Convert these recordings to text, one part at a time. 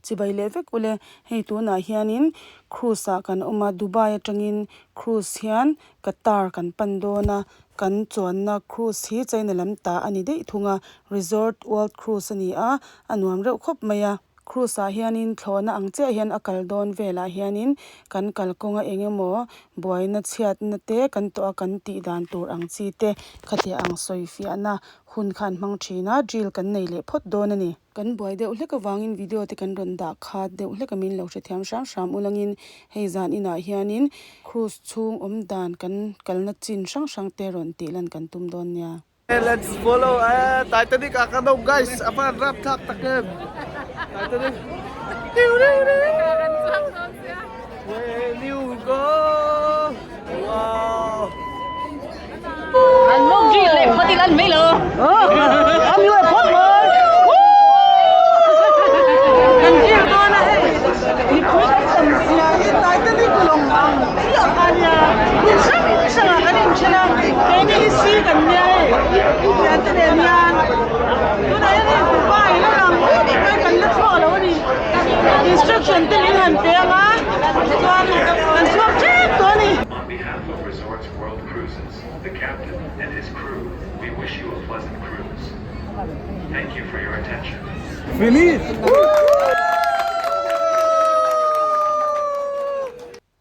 Chibai leh vek ule hei tunah hianin cruise ah kan awm a Dubai atangin cruise hian Qatar kan pan dawn a kan chuanna cruise hi China lam ta a ni daih thung a resort world cruise a ni a a nuam reuh khawp mai a. Cruise ah hianin thlawhna ang chiah hian a kal dawn velah hianin kan kalkawnga eng emaw buaina chhiatna te kan tawh a kan tih dan tur ang chi te khatiang ang sawi fiahna hun kha an hmang thin a drill kan nei leh phawt dawn a ni. Kan buai deuh hlek avangin video te kan rawn dah khat deuh hlek a min lo hrethiam hram hram ulangin hei zan inah hianin cruise chhung awm dan kan kalna chin hrang hrang te rawn tih lan kan tum dawn nia. Let's follow eh Titanic ah kan awm guys a van rap thlak tak em Titanic When you go wow An mok drill leh phawt ila an mai lo. An leh phawt mai. Kan drill dawn a hei mipui kan tam zia hi Titanic lawng ang chiah kha nia hmun hrang hrangah kan inthen a keini hi si kan nia hei thiante nen hian tunah hian hei Dubai la lang vek mai kan la chhuak lo a ni instruction te min han pe ang a chuan kan chhuak tep tawh a ni. On behalf of Resorts World Cruises, the captain and his crew, we wish you a pleasant cruise. Thank you for your attention. Finish!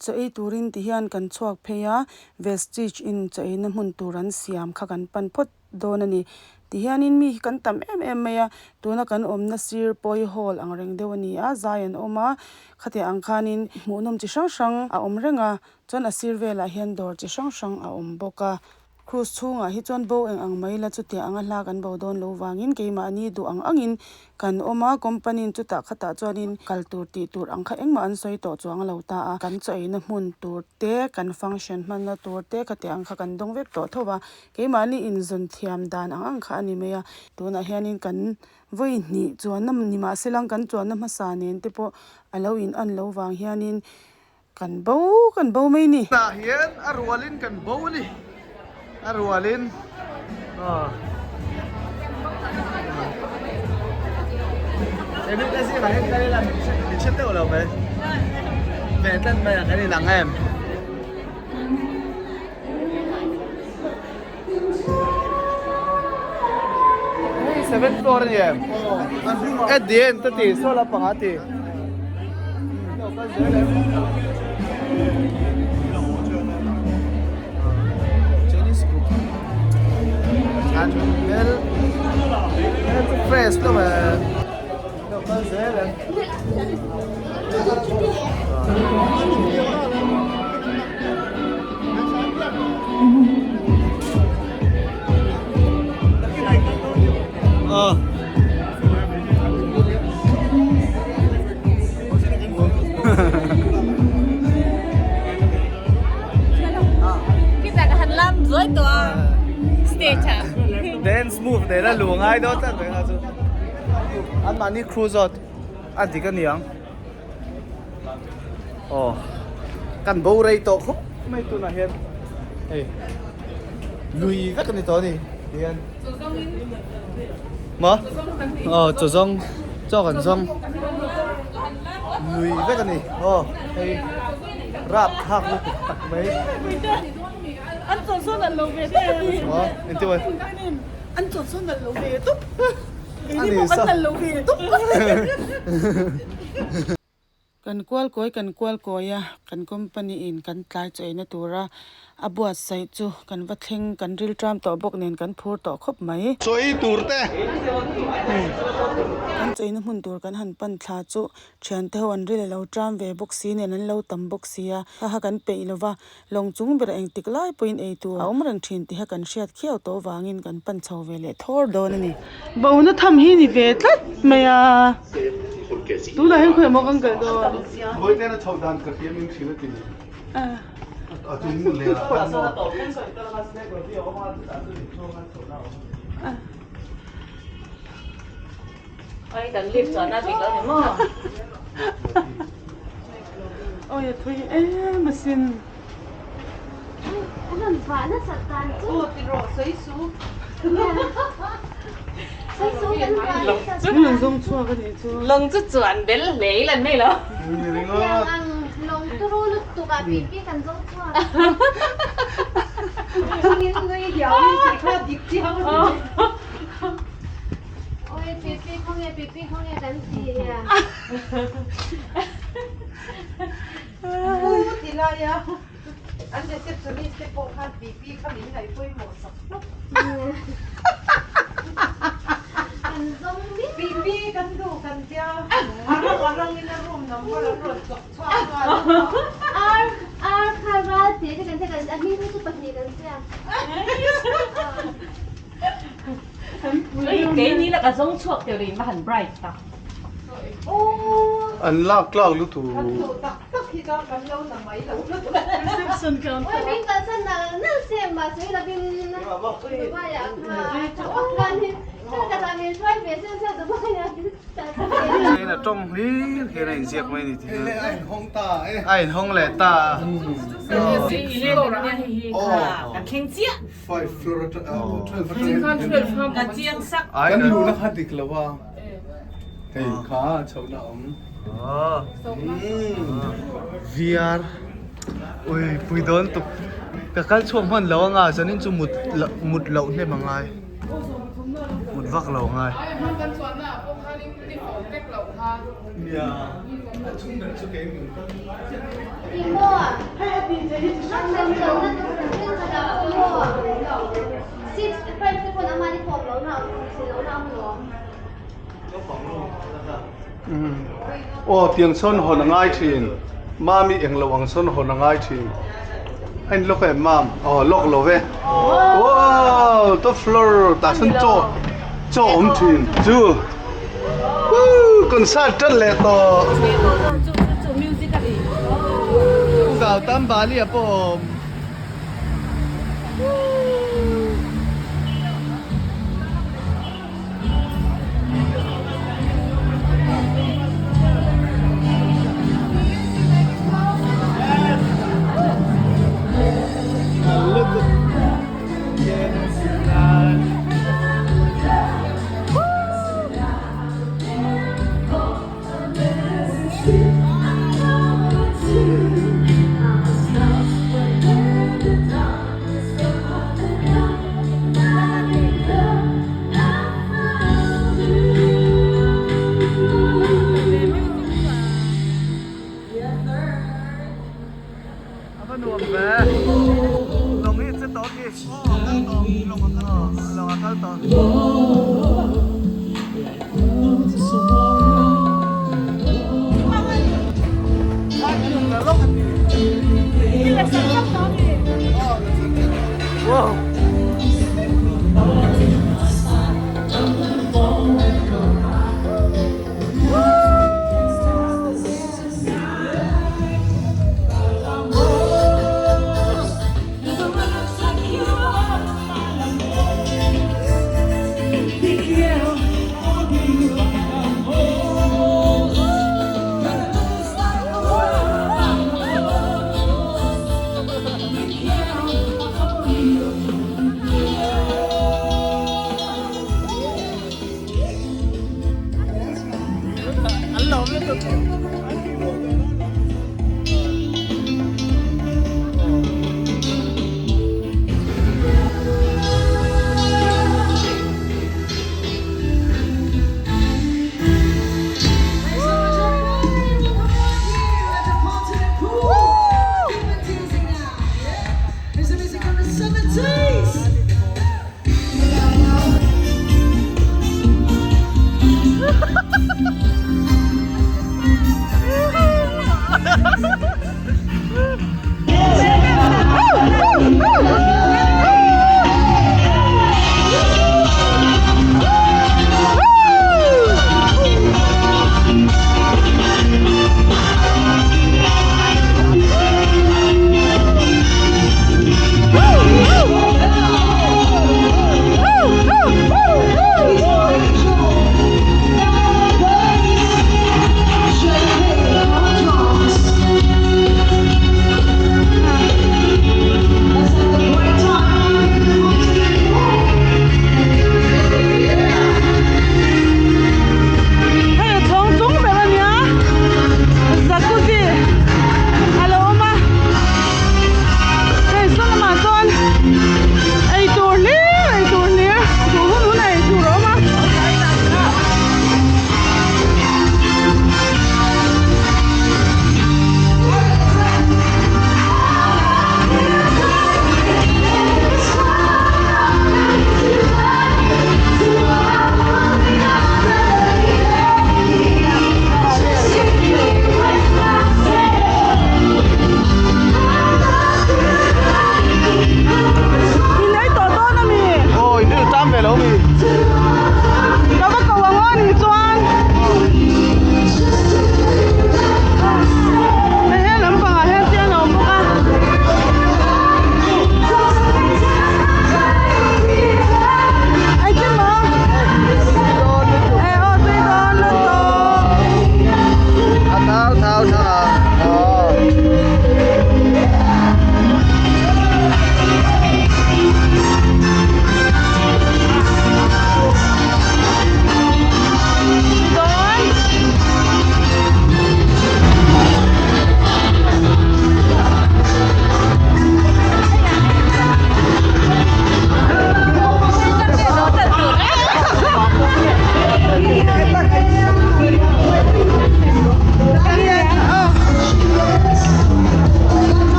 Chaw ei turin ti hian kan chhuak phei a, Vestige in chaw eina hmun tur an siam kha kan pan phawt dawn a ni. Ti hianin mi hi kan tam em em mai a, tuna kan awmna sir pawi hall ang reng deuh a ni a, zai an awm a, khatiang ang khanin hmuhnawm chi hrang hrang a awm reng a, chuan a sir velah hian dawr chi hrang hrang a awm bawk a. Cruise chhungah hi chuan bo eng ang mai la chutiang anga hla kan bo dawn lo vangin keimahni duh ang angin kan awm a, company in chutah khatah chuanin kal tur tih tur ang kha engmah an sawi tawh chuang lo ta a, kan chaw eina hmun tur te, kan function hmanna tur te khatiang ang kha kan dawng vek tawh tho va, keimahni inzawn thiam dan ang ang kha a ni mai a, tunah hianin kan vawi hnih chuanna ni mahse lang kan chuanna hmasa nen te pawh a lo in an lo vang hianin Kan bo kan bo mai ni. Tah hian a rualin kan bo a ni. A rualin aw. He mi te zingah hian kal ila min hre min hre deuh lo mai. Ve tlat mai a kan inang em. Hei seventh floor a ni em? At the end ta ti saw lampang ah ti. Chinese group an hmel hmel chu fresh lo e lo kal zel em. Dance move nena lu ngai dawn tlat mai kha chu anmahni crew zawt a dik a niang. Aw kan bo rei tawh khawp mai tunah hian hei lui vek a ni tawh a ni tihian maw aw chaw zawng chaw kan zawng lui vek a ni aw hei rap thlak lutuk tak mai maw engtin maw a ni sa. Kan kual kawi kan kual kawi a, kan company in kan tlai chaw eina tura a buatsaih chu kan va thleng kan ril tram tawh bawk nen kan phur tawh khawp mai. Chaw ei tur te. Kan chaw eina hmun tur kan han pan thla chu thiante ho an ril a lo tram ve bawk si nen an lo tam bawk si a, kha kha kan peih lova Lawng chung berah engtik lai pawhin ei tur a awm reng thin tiha kan hriat khiau tawh avangin kan pan chho ve leh thawr dawn a ni. Bona tham hi ni ve tlat mai a, tunah hian khawiah maw kan kal dawn? Bawihten a chhoh dan ka hria min hrilh a ti. A chung leh ah khan maw. Oi kan lift chuan a dik lo ni maw? Awi a thui em asin. Lawng chu chuan bel hle i lan mai lo. An receptionist te pawh khan pipi kha min ngaih pawimawh sak hlawk. Pipi kan duh kan tia a rang a rangin a room number an rawn chawk chhuak nghal a. Ar ar kha ral tih te kan tia kan a hming chu pahnih kan tia. Keini laka zawng chhuak tel in va han bright tak. An lak tlak lutuk. Kan duh tak tak hi ka kan lo na mai lo lutuk. Oi min kalsan nal nal se mahse lovin Dubai ah kha kan hi ka min hruai ve se se Dubai ah Train a tawng hlir hian a inziak mai a ni tih hi a inhawng ta e a inhawng leh ta Five floor atang 12 atang Ka chiang sak. Kan luhna kha dik lo a hei kha chhohna a awm. VR ui pui dawn tuk ka kal chhuak hman lo anga zanin chu mut mut loh hnem a ngai mut vak lo a ngai. Nia a chung ber chu kei min kal. Aw tiang sawn hawn a ngai thin mami eng lo ang sawn hawn a ngai thin a in lock em mam aw lock lo ve wow top floor tah sawn chaw chaw awm thin chu woo concert tan leh tawh Gautam Bali a pawh awm. A va nuam ve lawng hi che tawh mi lawng a kal tawh Wow.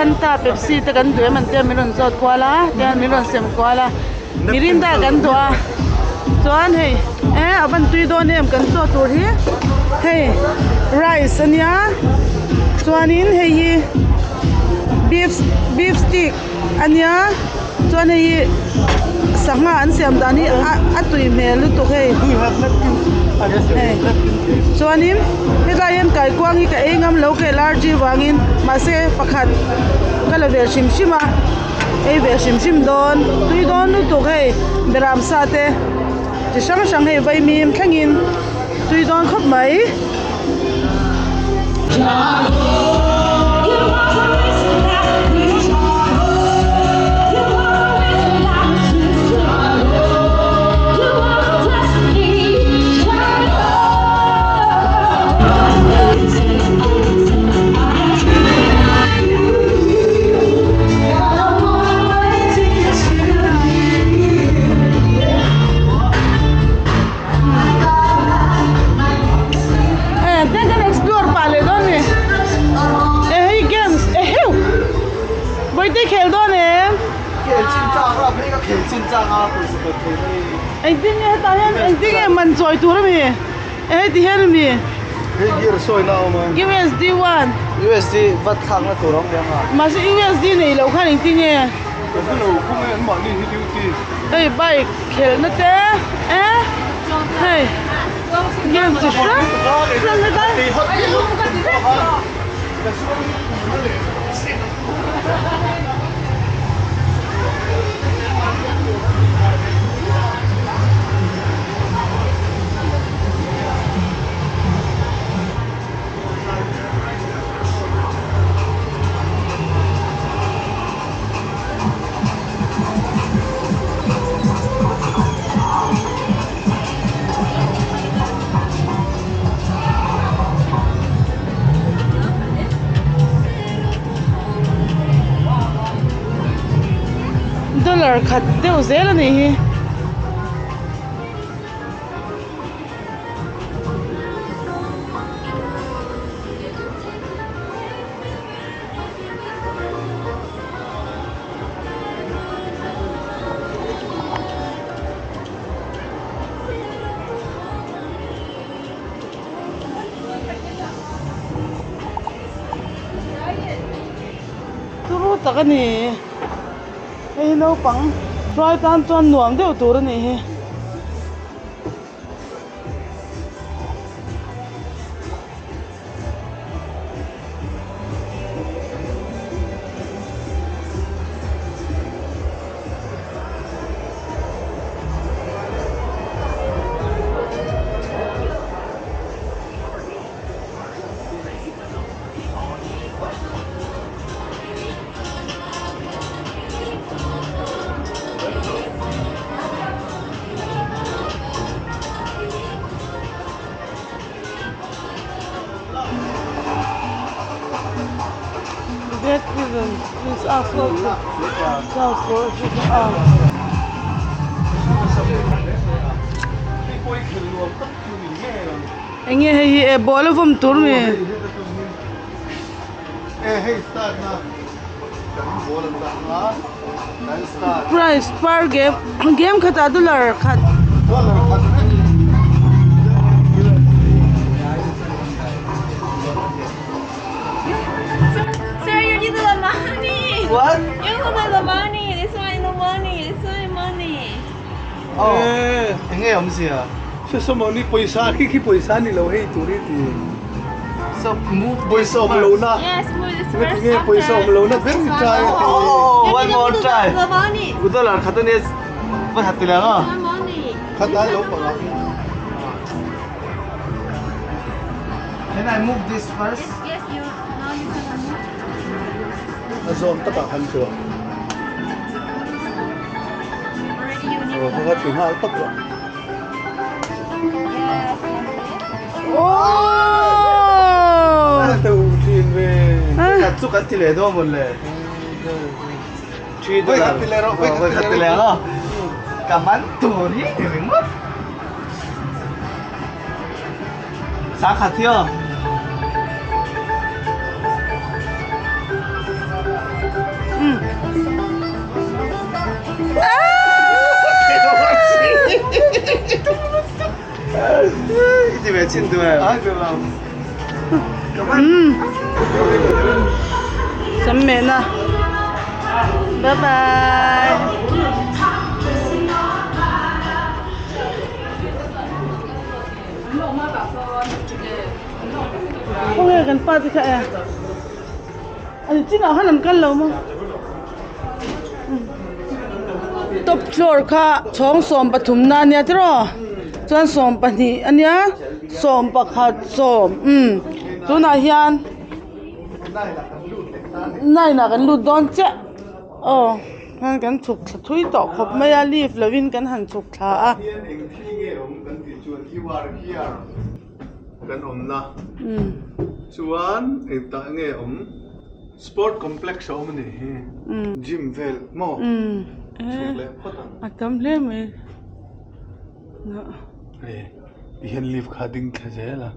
Fanta Pepsi te kan duh em an tia min rawn zawt kual a tihian min rawn sem kual a Mirinda kan duh a chuan hei eh a van tui dawn em kan chaw tur hi hei rice ania chuanin hei hi beef beef stick ania chuan hei hi sangha an siam dan hi a a tui hmel lutuk hei hei chuanin hetlai hian kaikuang hi ka ei ngam lo ka allergy vangin mahse pakhat ka la ve hrim hrim a ei ve hrim hrim dawn tui dawn lutuk hei beram sa te chi hrang hrang hei vaimim thlengin tui dawn khawp mai. Eh ten kan explore pah leh dawn ni eh hei games eh heu Bawihte khel dawn em Khel chin chang a phei ka khel chin chang a pawisa kawt thei mai engtin nge hetah hian engtin nge man chawi tur ami eh hei ti hian ami Hei gear sawi na a awm a USD one USD vat thlak na tur a awm leh ang a mahse USD nei loh khan engtin nge Ka hre lo khawnge an mahni hi duty hei bike Khelhna te eh hei game chi hrang hrang hetah Dollar khat deuh zel a nih hi. Turu tak a ni hei hi naupang hruai tan chuan nuam deuh tur a nih hi. Enge hei hi e ball a vawm tur nge? Price per game game khatah dollar khat. Sir, you need the money. What? You need the money. This one no money. This one money. Oh, enge awmzia? Se sawmawni pawisa khi khi pawisa ni lo hei tur hi ti. So move Pawisa awm lo na. Yes, move this Nga first. ti nge pawisa awm lo na ber hi try a ti. Oh, one more try. The money. Dollar khat ania va khat ti lang a. The money. Khat a lo panga. Can I move this first? Yes, you now you can move. A zawn takah khan chuan. Already you need. Aw kha kha ti nghal tak rawh. Yes. Oh! A teuh thin ve. Khat chu kan ti leh dawn mawn le. Vawi khat ti leh rawh, vawi khat ti leh rawh. Ka man tur hi ti ringawt. Sangkhat hi aw. I ti ve chin duh em? Ai duh lo. Umm sam mehna bye bye. Khawnge kan pa te kha e ani chinah khan an kal lo maw top floor kha chhawng 13 na ania tiraw chuan 12 ania 11 sawm tunah hian nine ah kan lut dawn chiah aw khan kan chhuk thla thui tawh khawp mai a lift lovin kan han chhuk thla a. Kan awmna chuan engtah nge awm sport complex a awm a nih hi gym vel maw chhuk leh phawt ang. A tam hle mai. Hei ti hian lift kha a ding thla zel a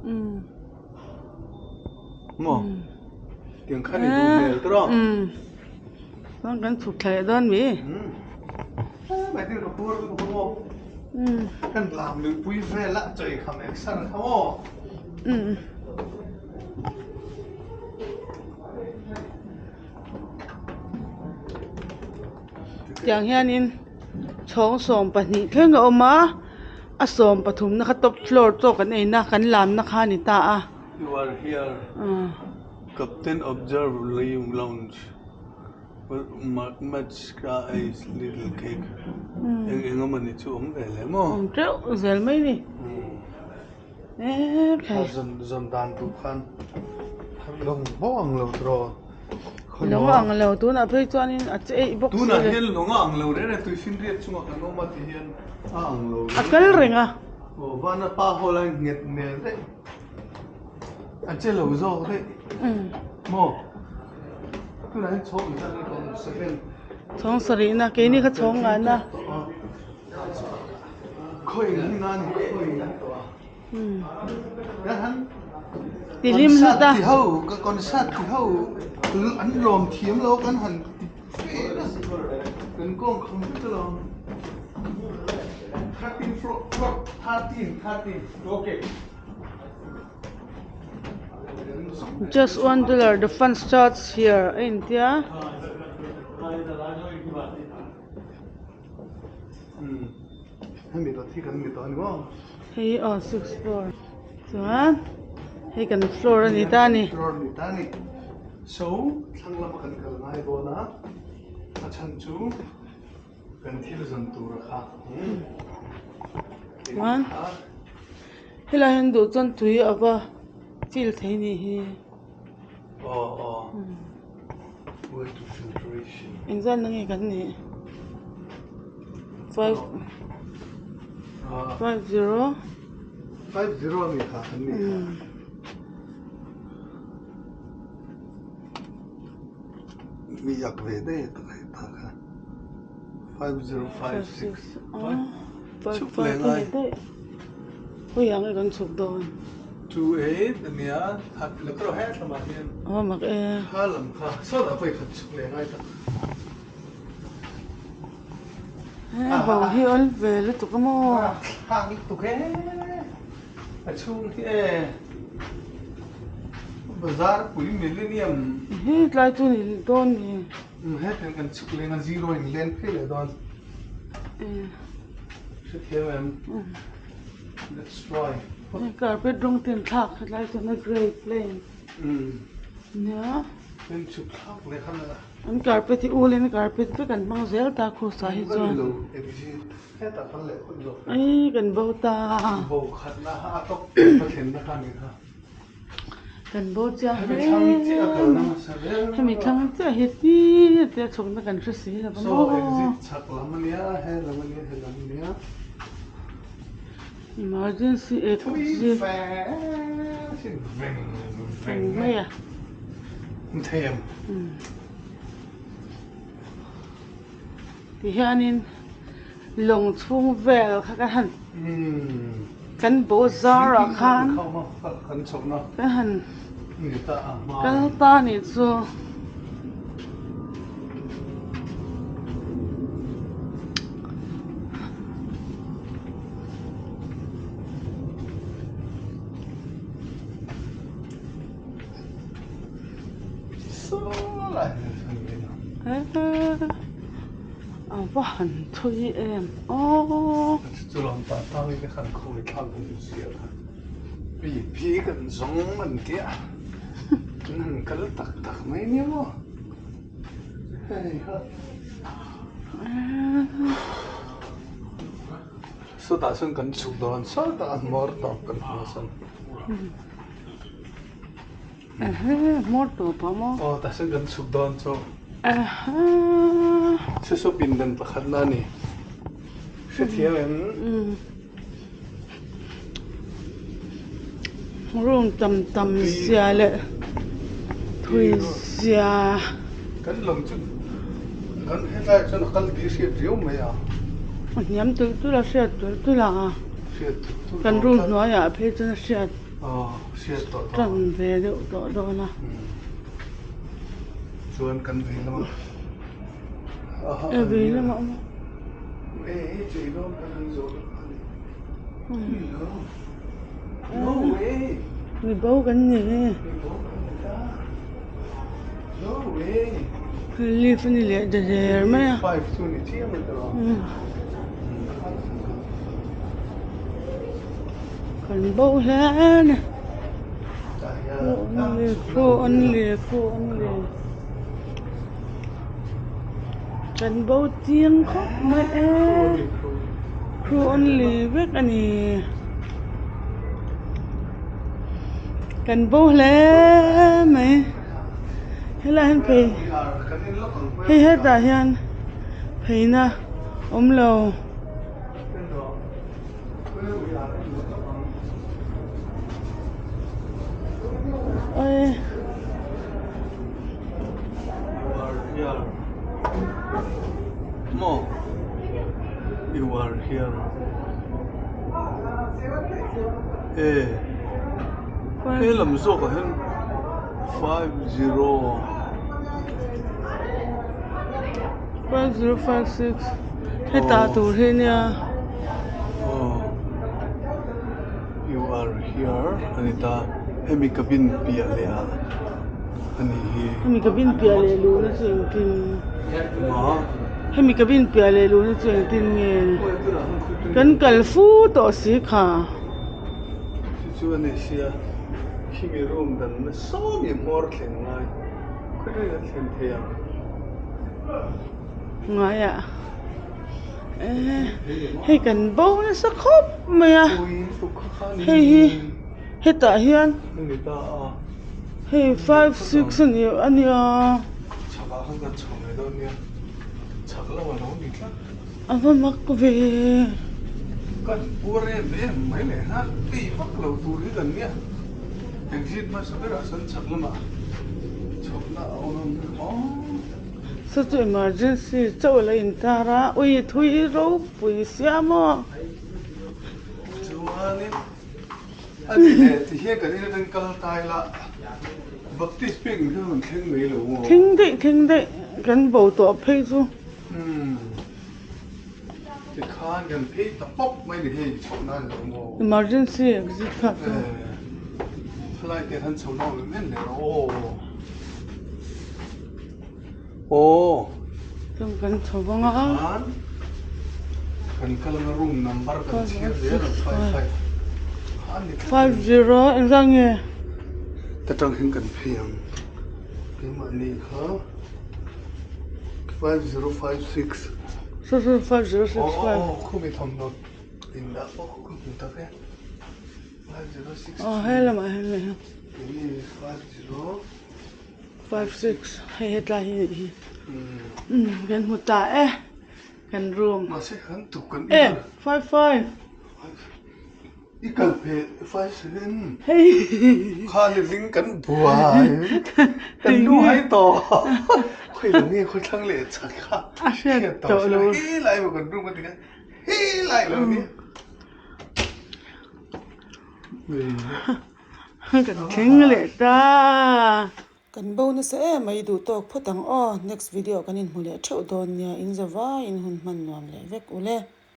maw tiang khan i duh hmel tawh Chuan kan chhuk thla leh dawn mi? Mai thil ka phur lutuk a maw? Kan lam luihpui vel a chawi kham exer kha maw? Tiang hianin chhawng 12 thleng a awm a, a 13 na kha top floor chaw kan eina kan lamna kha a ni ta a. You are here. Captain observe live lounge match ka ice little cake eng eng emawni chu awm ve leh maw? Awm teuh zel mai ni. Eee khai. A zawn zawn dan tur khan lawng bawk ang lo tiraw? Lawng ang lo tunah phei chuanin a che eih bawk si le. Tunah hian lawng a ang lo reng reng tuifinriat chungah kan awm a ti hian a ang lo A kal reng a. Aw vana pa ho lai nghet hmel daih. A che lo zawk daih maw tunah hian chhawng engzat nge ka awm seven chhawng sarih na keini kha chhawng ngan na khawi hi nan khawi ti hlim hlut a ti ho ka concert ti ho an lawm thiam lo kan han ti fe na kan kawng kham vek alawm 13 floor 13 13 okay. Just one dollar the fun starts here a intia. Hei aw six floor chuan hei kan floor a ni ta a ni. Floor a ni ta a ni. So thlang lama kan kal ngai dawn a a chhan chu kan thil zawn tur a kha. Chuan. Helai hian duh chuan tui a va feel thei nih hi. Aw aw water filtration. Engzat na nge kan nih? 5 50 50 a ni kha kan nih kha. Mi yak ve daih tak hei ta kha. 5056 chhuk leh ngai. Khawi ang e kan chhuk dawn. 28 a nia khat la ka rawh het lamah hian. Aw mak e. Kha lam kha sawtah pawh i khat chhuk leh ngai tak. He bo hi awl ve lutuk a maw. Thlak lutuk e. A chhung hi e. Bazar pui millennium. Hi tlai chu ni dawn ni. Hetiang kan chhuk leng a zero in len phei leh dawn. Hrethiam em? Let's try. Carpet rawng ten thlak hetlai chuan a grey plain. Nia. Heng chhuk thlak leh khan a. An carpet hi ul in carpet vek an hmang zel ta khusa hi chuan. Lo exit hetah kan leh phawt zawk. Ei kan bo ta. Bo khatna a tawp ka thlenna kha ni kha. Kan bo chiang hle. Hemi thlang chiah hi ti tia chhukna kan hre si lo maw. Emergency exit ang mai a. Tihianin lawng chhung vel kha kan han kan bo zarah khan kan han kal ta a nih chu. Saw lai A va han thui em aw. Chu lam ta tang in khan khawi thlak kan zia kha pi pi kan zawng an tia kan han kal tak tak mai nia maw hei ha sawtah chuan kan chhuk dawn sawtah a hmawr tawp kan hmu a sawn. Hmawr tawp a maw? Aw tah sawn kan chhuk dawn chu. Chu saw pindan pakhat na a ni. Hrethiam em? Room tam tam zia leh thui zia. Kan lawng chu kan helai chuan a kal tih hriat riau mai a. A hniam tulh tulh a hriat tulh tulh a. Hriat tulh tulh. Kan room hnuaiah phei chuan a hriat. Tan ve deuh tawh dawn a. Chuan kan vei lamah E vei lamah maw? Mi bo kan ni lift a ni leh ta der mai a. Kan bo hle a ni khaw an le khaw an le kan bo chiang khawp mai e khaw an le vek a ni kan bo hle mai helaiah hian phei hei hetah hian pheina awm lo. 5056 Hetah tur hi nia. You are here a ni ta hemi cabin piah leh ah a ni hi. Hemi cabin piah leh luhna chu engtin hemi cabin piah leh luhna chu engtin nge kan kal fu tawh si kha. Chu chu a ni sia khimi room dan nasa mi hmawr thleng ngai khawilai kan thlen thei ang. Ngaiah hei kan bo nasa khawp mai a hei hi hetah hian hei 5 6 a nia a va mak ve. Saw chu emergency chauh a lo intar a ui thui ropui sia maw. Chuanin a ni leh ti hian kan in atang kal ta ila Baptist pek in khan rawn thleng mai lo maw. Thleng daih thleng daih kan bo tawh phei chu. Umm tikhan kan phei ta pawp mai ni hei chhoh nan lo maw. Emergency exit kha chu. Thalai te khan chho na awm em leh rawh aw. Aw. Chuan kan chho vang a. Khan kan kal anga room number kan chhiar zel ang 55. 50 engzah nge? Ta tang hian kan phei ang. Keimahni kha 5056. Saw saw 5065. Aw aw khumi thawmhnaw indah pawh khu ka hmu tak e. Aw he lamah hian leh 56 hei hetlai hi nih hi kan hmu ta e kan room e 55 hei a hriat tawh lo. Kan thleng leh ta. Kan bo nasa em mai duh tawk phawt ang aw. Next video kan inhmu leh theuh dawn nia. In za vaiin hun hman nuam leh vek ule.